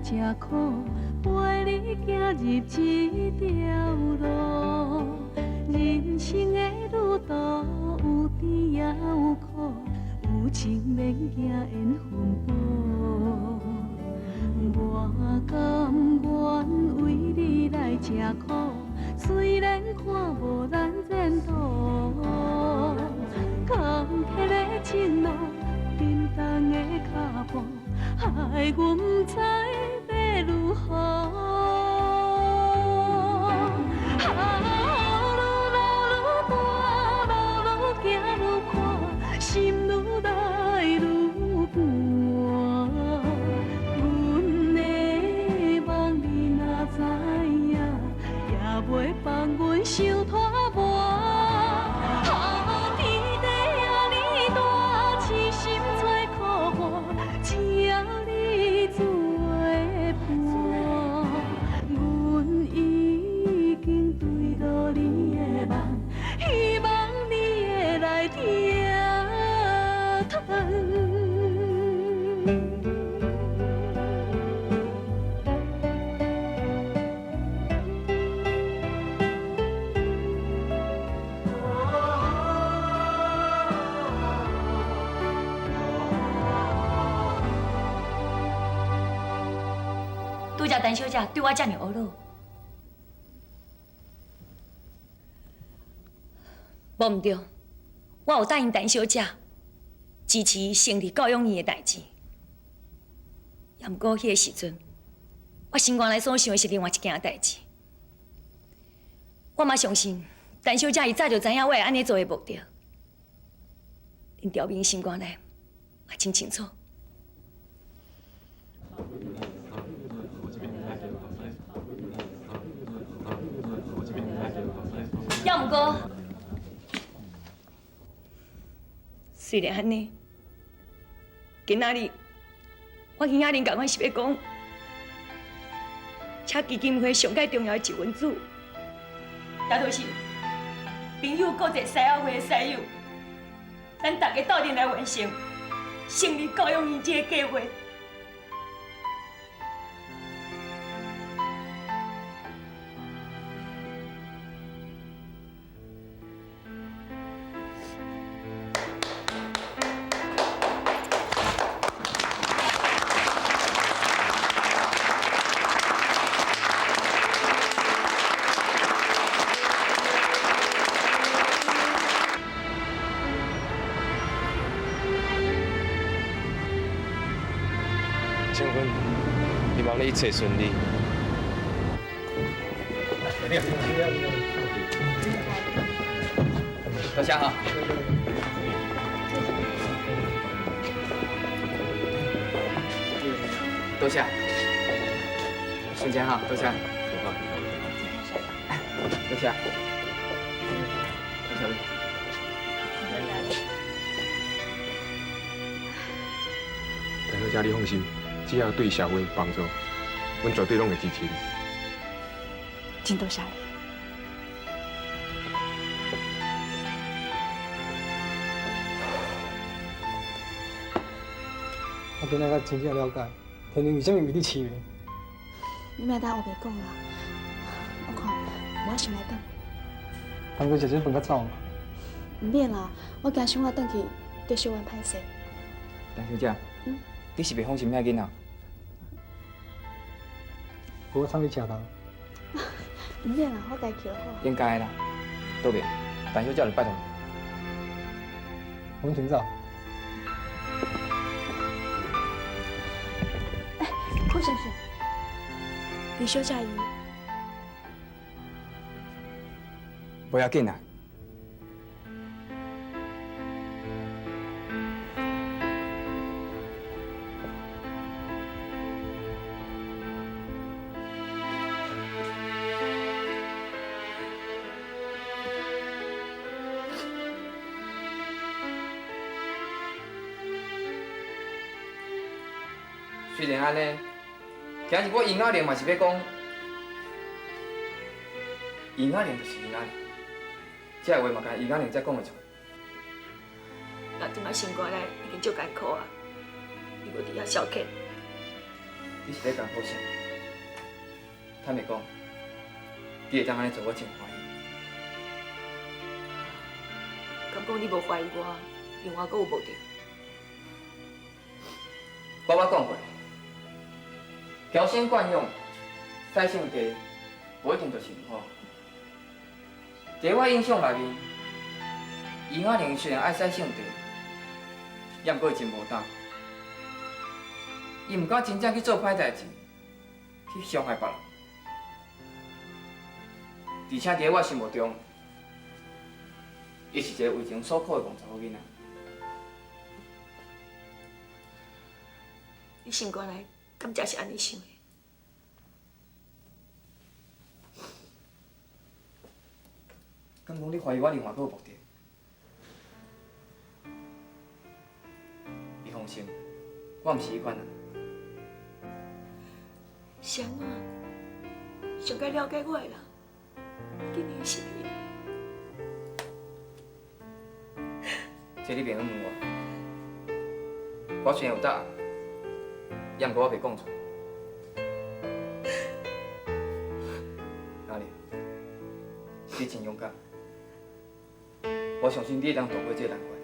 吃苦，陪你行入這條路。人生的旅途有甜也有苦，有情免驚緣分薄。我甘願為你來吃苦，雖然看無咱前途。坎坷的情路，沉重的腳步，害阮不知欲如何。啊，愈老愈大，路愈行愈宽，心愈来愈寒。阮的梦你若知影，也袂放阮伤拖磨。啊，天地遐呢大，痴心找苦伴，只要你做伴，阮已经坠落你的梦，希望你會來疼疼。拄才陳小姐對我遮爾惡魯，無毋對，我有答應陳小姐支持成立教養院的代誌。也毋過彼个時陣，我心肝內所想的是另外一件代誌。我嘛相信陳小姐伊早就知影我會按呢做的目的，𪜶調明心肝內嘛真清楚。也毋過，雖然按呢，今仔日我耳仔恁仝款是欲講，這基金會上蓋重要的一分子，也就是朋友國際獅仔會的獅友，咱大家鬥陣來完成成立教養院這個計劃。清芬，希望你一切順利。多謝哈。多謝，瞬間哈，多謝。多謝。多謝你。陳小姐，你放心，只要對社會有幫助，阮絕對攏會支持你。真多謝你。我今仔才真正了解，天寧為啥物為你痴迷。你莫當烏白講啦，我看我先來轉。當初食這飯較走嘛。毋免啦，我驚傷早轉去，對小婉歹勢。陳小姐，你是袂放心遐囡仔？無，我送你車頭。毋免啦，我家去就好。應該啦，道別，陳小姐就拜託你。阮先走。哎，郭先生，李小姐伊。無要緊啦。雖然按呢，今日我殷雅玲嘛是欲講，殷雅玲就是殷雅玲，這个話嘛，干殷雅玲才講會出。人這擺心肝內已經足艱苦啊，伊閣佇遐消遣，你是咧艰苦啥？坦白讲，你会当按呢做，我真欢喜。敢讲你无怀疑我，另外阁有目的？我捌讲过，娇生惯养、使性地，无一定就是毋好。伫我印象内面，余雅玲虽然爱使性地，也毋过伊真无胆。伊毋敢真正去做歹代志，去伤害别人。而且伫我心目中，伊是一个为情所苦的戆查某囡仔。你心肝内敢真是按呢想的？敢讲你怀疑我另外阁有目的？你放心，我毋是彼款人。是按怎？上该了解我的人，竟然是你。这你袂用问我。我虽然有答案，也毋过我袂讲出来。阿玲，你真勇敢，我相信你会当渡过这个难关。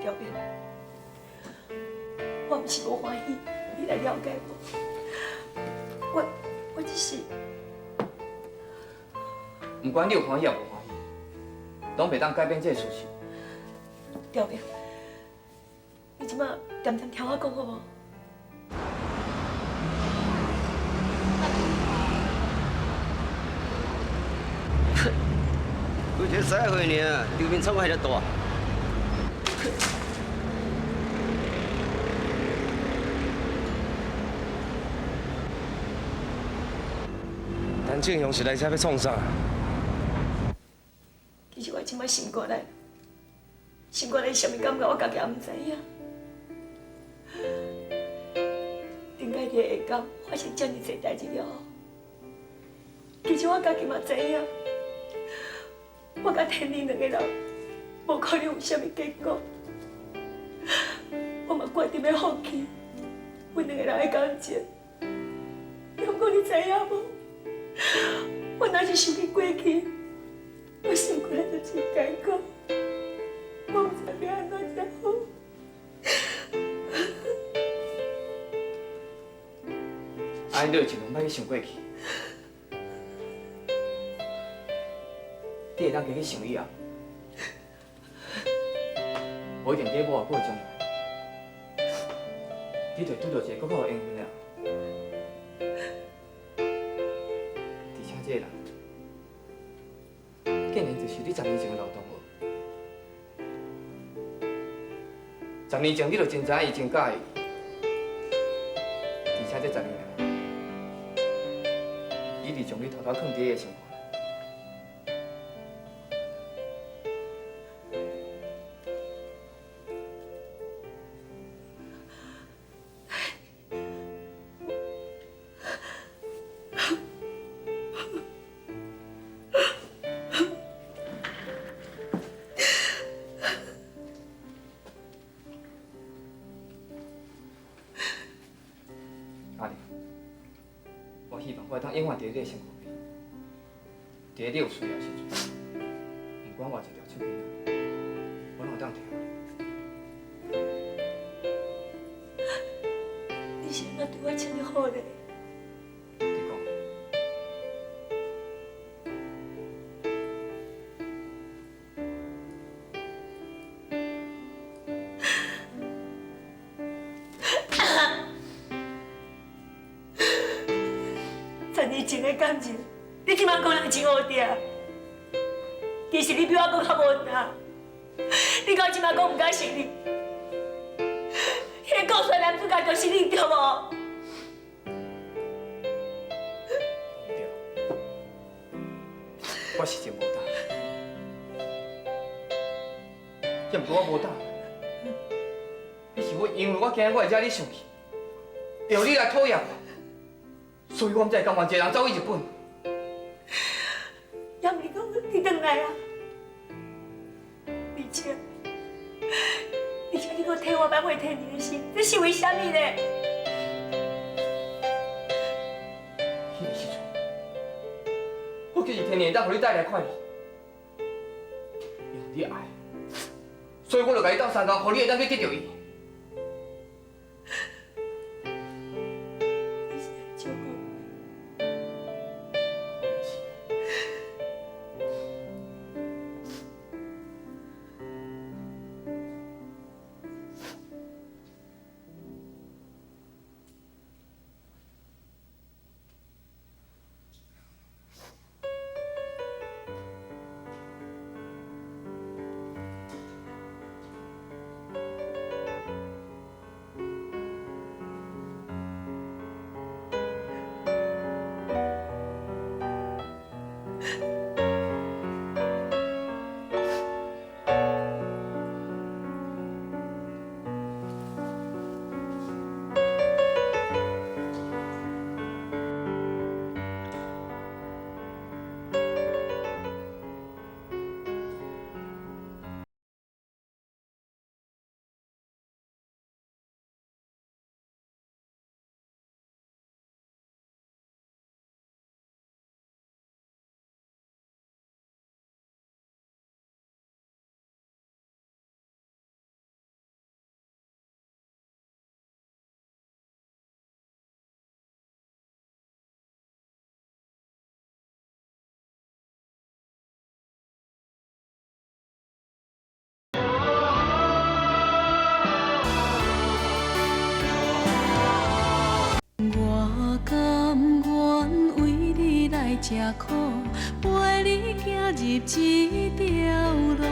表妹，我毋是无欢喜你来了解我，我只是…… 不管你有欢喜抑无欢喜，拢袂当改变这个事实。表妹，你这马恬恬听我讲好无？规个狮会尔，场面创到遐尔大。陈庆雄是来遮欲创啥？其实我这马心肝内，心肝内是啥物感觉，我家己也毋知影。顶摆伫下岗发生遮尔济代志了后，其实我家己嘛知影，我佮天宁两个人无可能有啥物结果，我嘛决定欲放弃阮两个人的感情。不过你知影无？我若是想起过去，我心肝内就真艰苦，我毋知欲按怎才好。按呢，你就尽量莫去想过去，你会当加去想以后，无一定伫无偌久的将来，你就会拄著一个阁较有缘分的人。而且这个人，竟然就是你10年前的老同学。10年前你就真知影伊真佮意你，而且这10年来，伊一直将你偷偷囥伫伊的心肝内。阿玲，我希望我会当永远伫你的身躯边，伫你有需要的时阵，不管倚一条手边，我拢会当疼你。你是按怎对我这么好呢？你讲。10年前的感情，你这马讲人真乌定，其实你比我阁较无胆。你到这马讲毋敢承认，彼个故事男主角就是你，对无？对，我是真无胆，也毋过我无胆，彼是我因为我惊我会惹你生气，著你来讨厌我。所以我才会甘愿一个人走去日本。也毋是讲，來啊！而且你閣替我挽回天寧的心，這是為啥物呢？彼个時陣，我其實天寧會當予你帶來快樂，因為你愛，所以我就共你鬥相共，予你會當去得著伊。你是按怎講？我甘願為你來吃苦，陪你行入這條路，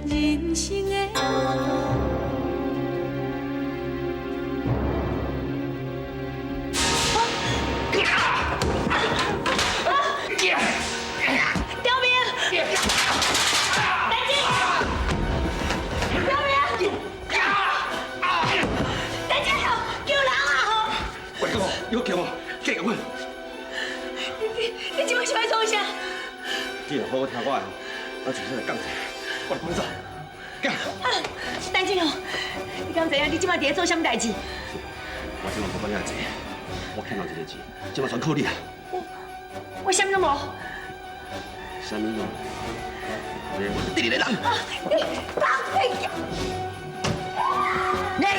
人生的路途。刁明，戴金，刁明，戴金，救人啊！喂，哥，你叫我，继续阮。你这摆是欲创啥？你若好好听我的，咱全身来讲者，我来帮你走。行。戴金哦，你敢知影你这摆伫咧做啥物代志？我这摆无管遐济，我欠人一个钱，这摆全靠你啊。我啥物拢无。啥物拢无？我是弟弟的人。你放屁！爱你，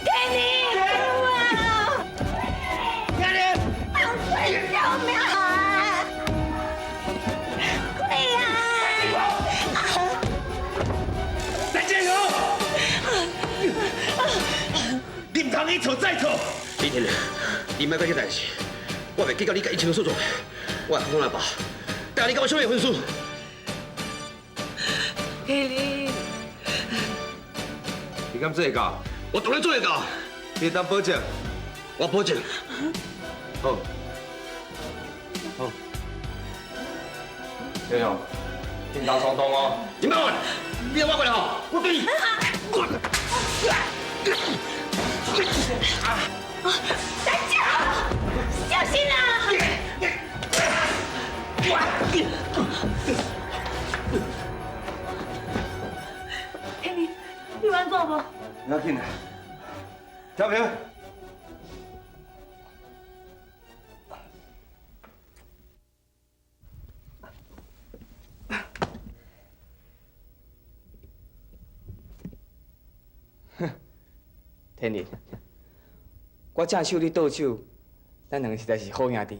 天宁啊！爱你，放屁！救命啊！快啊！再见哦！你唔通一错再错。李天宁，你莫管这代志，我袂计较你共伊清楚做，我会好好来爸，但你佮我啥物分数？天宁，你敢做会到？我当然做会到。你会当保证？我保证。好，好。小勇，你毋通冲动哦。你莫管，你莫管吼，我对你。大姐，小心啊！天宁，你有按怎无？不要紧啦，小平。天宁，我正手你倒手，咱两个实在是好兄弟。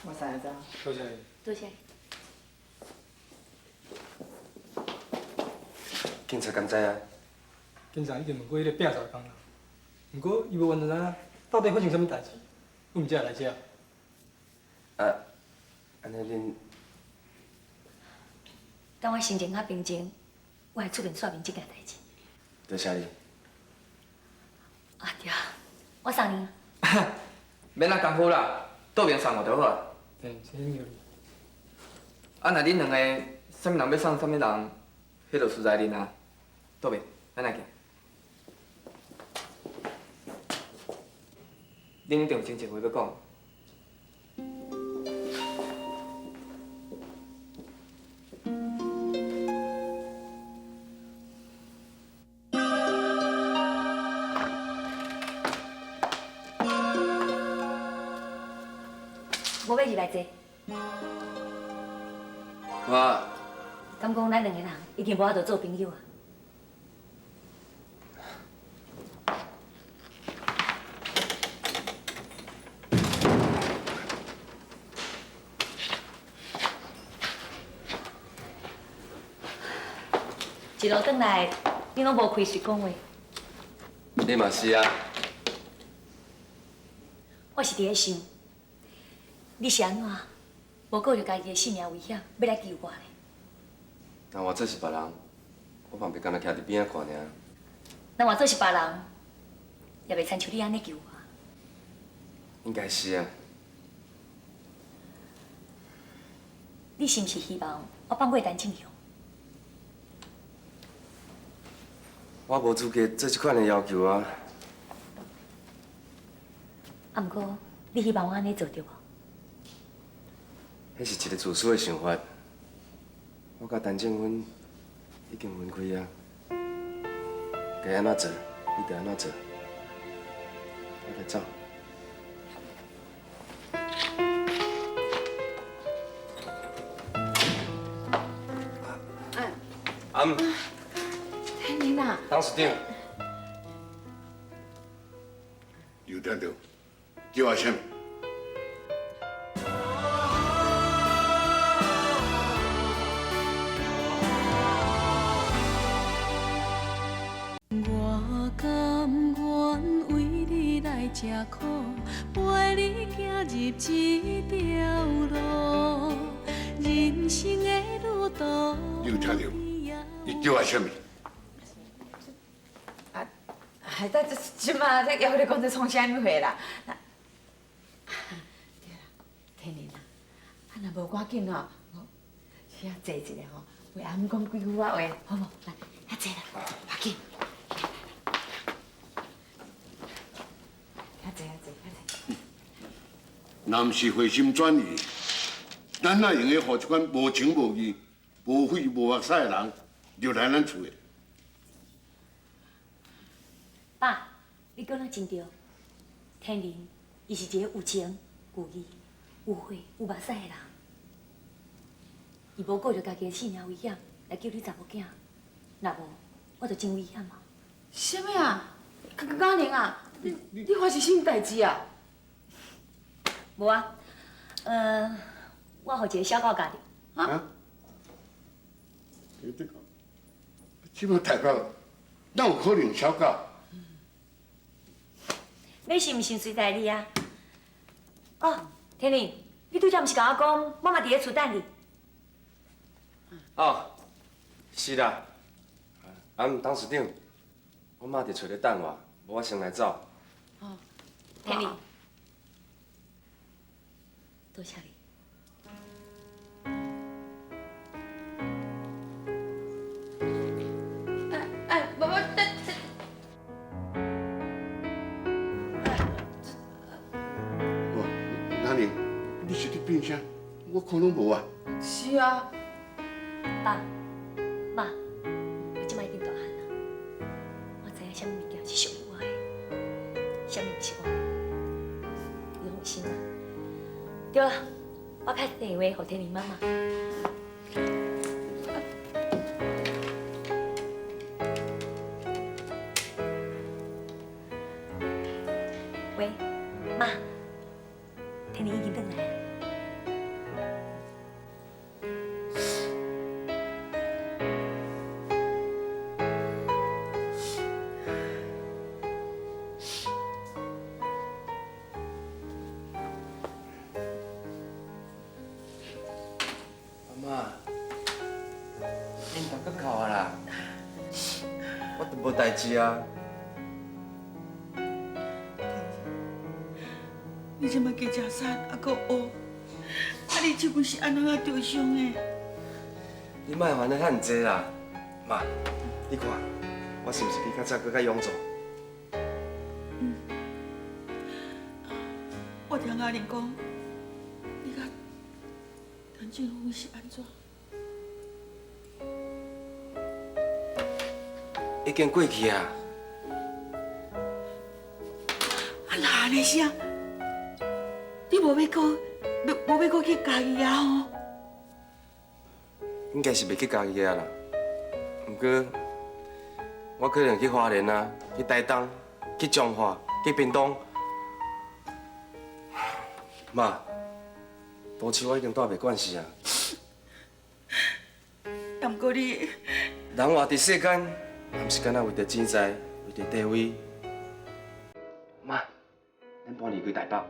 我送你走。多谢。多谢。警察敢知影？警察已经问过彼个摒扫工人，毋过伊无完全知影到底发生啥物代志，阮毋才会来遮。啊，按呢恁…… 等我心情较平静，我会出面说明这件代志。多谢你。啊对，我送你。免那工夫啦，倒边送我就好啊。嗯，先叫你。啊，若恁两个啥物人欲送啥物人，彼就实在恁啊。倒边，咱来行。恁一定有真济话欲讲。无欲入来坐。我。敢讲咱两个人已经无法度做朋友啊？一路转来，你拢无开喙讲话。你嘛是啊。我是伫咧想，你是按怎？无顾著家己的性命危险，欲来救我咧？若换做是别人，我嘛袂干焦徛伫边仔看尔。若换做是别人，也袂亲像你按呢救我。应该是啊。你是毋是希望我放过陈正雄？我无资格做这款的要求啊。啊，毋过你希望我按呢做对无？彼是一个自私的想法。我佮陈正芬已经分开啊，该按怎做，你就按怎做。我来走。阿姆。天宁啊。董事长。有听到？叫我啥物？我甘愿为你来吃苦，陪你行入这条路，人生的旅途。你有听到？伊叫我啥物？啊，这这这马这犹咧讲这创啥物货啦？对啦，天宁啊，啊若无赶紧吼，我去遐坐一下吼，为阿姆讲几句仔话，好无？来，遐坐啦，赶紧。遐坐，遐坐，遐坐。若毋是回心转意，咱哪用得予这款无情无义、无血无目屎的人入来咱厝的？爸，你讲得真对。天宁，伊是一个有情、有义、有血、有目屎的人。伊无顾著家己的性命危险来救你查某囝，若无，我就真危险啊！啥物啊？嘉玲啊，你发生啥物代志啊？无啊，我予一个小狗咬著。啊？这个，这马台北哪有可能小狗？你信毋信随在你啊？哦，天宁，你拄才毋是共我讲，妈妈伫咧厝等你？哦，是啦。啊，董事长，我妈伫厝咧等我，无我先来走。哦，天宁，多谢你。哎，无无，等等。哦，阿玲，你是咧变啥？我看拢无啊。是啊。爸，妈，我这摆已经大汉啊，我知影啥物物件是属于我的，啥物毋是我的，你放心啦。对啦，我敲电话予天宁妈妈。天玲已經轉來啊。阿媽，恁头閣哭啊啦？我都無代誌啊。你這擺加食瘦，猶閣烏，啊你這骨是按怎啊著傷的？你莫煩惱遐爾濟啦，媽，你看我是毋是比較早閣較勇壯？嗯。我聽阿玲講，你佮陳俊峰是按怎？已經過去啊。啊，哪按呢啥？你無欲閣，無欲閣去嘉義啊吼？應該是袂去嘉義啊啦。毋過我可能去花蓮啊，去台東，去彰化，去屏東。媽，都市我已經住袂慣勢啊。毋過你，人活佇世間，毋是干焦為著錢財，為著地位。媽，咱搬離開台北。